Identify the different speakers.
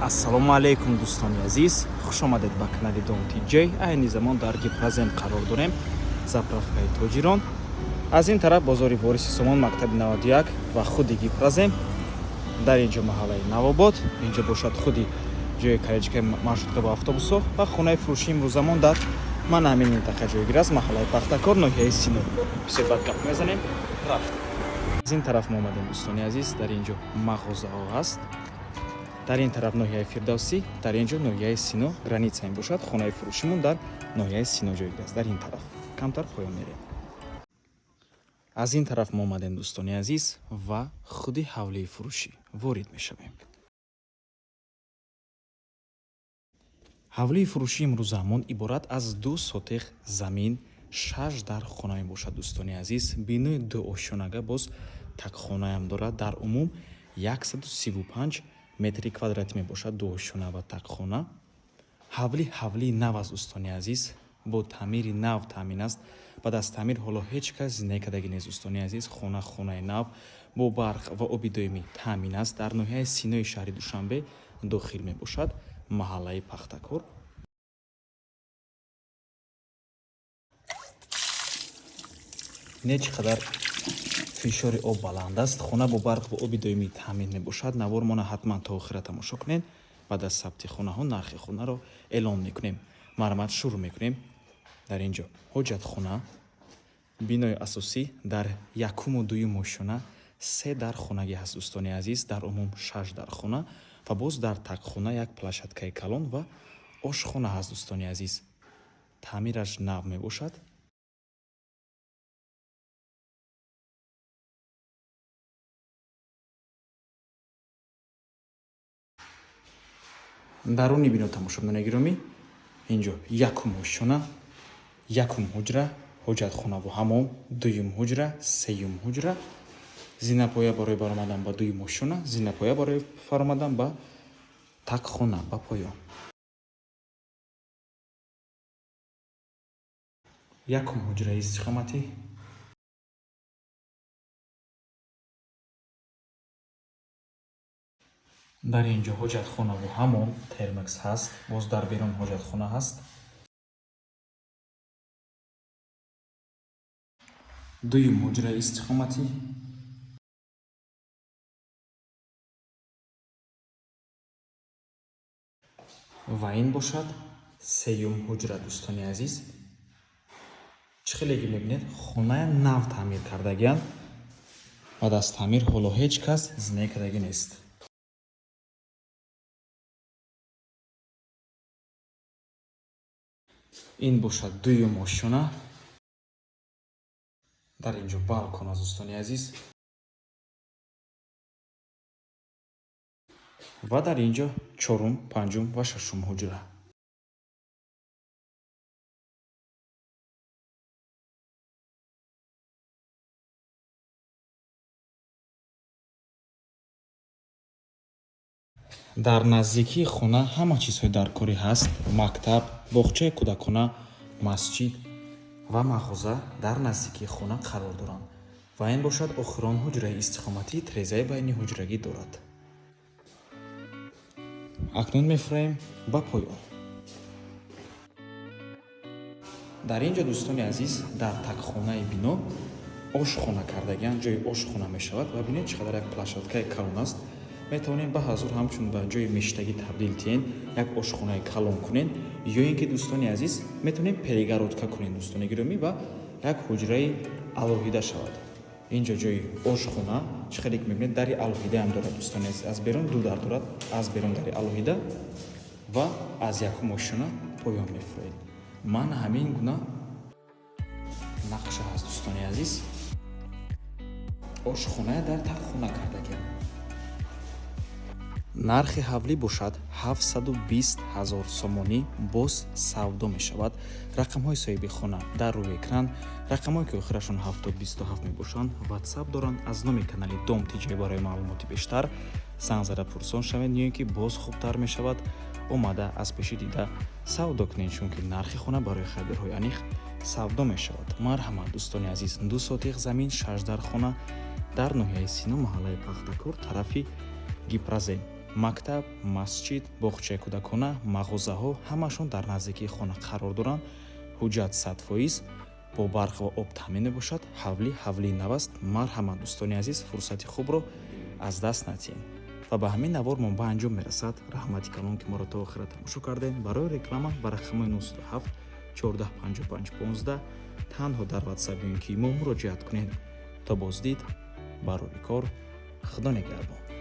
Speaker 1: Ассалому алайкум, дӯстони азиз, хуш омадед ба канали Дом ТJ. Айни замон дар Гипрозем қарор дорем, заправкаи тоҷирон. Аз ин тараф бозори Вориси Сомон, мактаби 91 ва худи Гипрозем. Дар ин ҷо маҳаллаи Навобод, ин ҷо бошад худи ҷои колечкаи маршрутка ва автобусҳо ва хонаи фурӯшии имрӯзамон дар ман ҳамин минтақа ҷойгир аст, маҳаллаи Пахтакор, ноҳияи Сино. Бисёр бад гап мезанем, рафт. Аз ин тараф мо омадем, дӯстони азиз, дар ин ҷо мағозаҳо ҳаст. Дар ин тараф ноҳияи Фирдавсӣ, дар ин ҷо ноҳияи Сино, граница мебошад. Хонаи фурӯшимон дар ноҳияи Сино ҷойгир аст. Дар ин тараф камтар поён мерем. Аз ин тараф мо омадем, дӯстони азиз, ва худи ҳавлии фурӯшӣ ворид мешавем. Ҳавлии фурӯшии имрӯзаамон иборат аз 2 сотих замин, 6 дар хона мебошад, дӯстони азиз. Бинои дуошёнага, боз такхонаам дорад. Дар умум 135 метри квадратӣ мебошад дуошёна ва такхона. Ҳавлӣ ҳавлии нав аст, дӯстони азиз, бо таъмири нав таъмин аст. Баъд аз таъмир ҳоло ҳеҷ кас зиндагӣ кардагӣ нест, дӯстони азиз. Хона хонаи нав, бо барқ ва оби доимӣ таъмин аст. Дар ноҳияи Синои шаҳри Душанбе дохил мебошад, маҳаллаи Пахтакор. Не чӣ қадар фишори об баланд аст. Хона бо барқ ва оби доимӣ таъмин мебошад. Навормона ҳатман то охира тамошо кунед. Баъд аз сабти хонаҳо нархи хонаро эълон мекунем. Марҳамат, шурӯъ мекунем. Дар ин ҷо ҳоҷатхона, бинои асосӣ, дар якуму дуюм ошёна се дар хонагӣ ҳаст, дӯстони азиз. Дар умум 6 дар хона ва боз дар такхона як площадкаи калон ва ошхона ҳаст, дӯстони азиз. Таъмираш нав мебошад. Даруни бино, тамошобинони гиромӣ, инҷо якум ошёна, якум ҳуҷра, ҳоҷатхонаву ҳамом, дуюм ҳуҷра, сеюм ҳуҷра, зинапоя барои баромадан ба дуюм ошёна, зинапоя барои фаромадан ба такхона, ба поён. Якум ҳуҷраи истиқоматӣ. Дар ин ҷо ҳоҷатхонаву ҳамом, термекс ҳаст, боз дар берун ҳоҷатхона ҳаст. Дуюм ҳуҷраи истиқоматӣ. Ва ин бошад сеюм ҳуҷра, дӯстони азиз. Чӣ хеле ки мебинед, хоная нав таъмир кардагианд. Баъд аз таъмир ҳоло ҳеҷ кас зиндагӣ кардагӣ нест. Ин бошад дуюм ошёна. Дар ин ҷо балкон аст, дӯстони азиз. Ва дар ин ҷо чорум, панҷум ва шашум ҳуҷра. Дар наздикии хона ҳама чизҳои даркорӣ ҳаст: мактаб, боғчаи кӯдакона, масҷид ва мағоза дар наздикии хона қарор доранд. Ва ин бошад охирон ҳуҷраи истиқоматӣ, трезаи байни ҳуҷрагӣ дорад. Акнун мефураем ба поён. Дар ин ҷо, дӯстони азиз, дар такхонаи бино ошхона кардагианд, ҷои ошхона мешавад ва бинед, чӣ қадар як площадкаи калон аст. Метавонем ба ҳазур ҳамчун ба ҷои мештагӣ табдил диҳем, як ошхонаи калон кунем, ё ин ки, дӯстони азиз, метавонем перегородка кунем, дӯстони гиромӣ, ва як ҳуҷраи алоҳида шавад. Ин ҷо ҷои ошхона, чӣ хеле ки мебинед, дари алоҳидаам дорад, дӯстони азиз. Аз берун ду дар дорад, аз берун дари алоҳида ва аз якум ошёна поён мефуроед. Ман ҳамин гуна нақша ҳаст, дӯстони азиз. Ошхоная дар такхона кардагиам. Нархи ҳавлӣ бошад 720 ҳазор сомонӣ, боз савдо мешавад. Рақамҳои соҳиби хона дар рӯи экран, рақамҳое ки охирашон 7027 мебошанд, ватсап доранд. Аз номи канали Дом ТJ барои маълумоти бештар занг зада пурсон шавед, ё ин ки боз хубтар мешавад омада аз пеши дида савдо кунед, чунки нархи хона барои харидорҳои аниқ савдо мешавад. Марҳамат, дӯстони азиз, 2 сотих замин, 6 дар хона дар ноҳияи Сино, маҳаллаи Пахтакор, тарафи Гипрозем. Мактаб, масҷид, боғчаи кӯдакона, мағозаҳо ҳамашон дар наздикии хона қарор доранд. Ҳуҷҷат 100%, бо барқ ва об таъмин мебошад. Ҳавлӣ ҳавлии нав аст. Марҳамат, дӯстони азиз, фурсати хубро аз даст надиҳем. Ва ба ҳамин навор мо ба анҷом мерасад. Раҳмати калон, ки моро то охира тамошо кардем. Барои реклама ба рақамҳои 907 14 55 15 танҳо дар ватсап ё ин ки имо муроҷиат кунед. То боздид, барори кор, Худо нигаҳбон.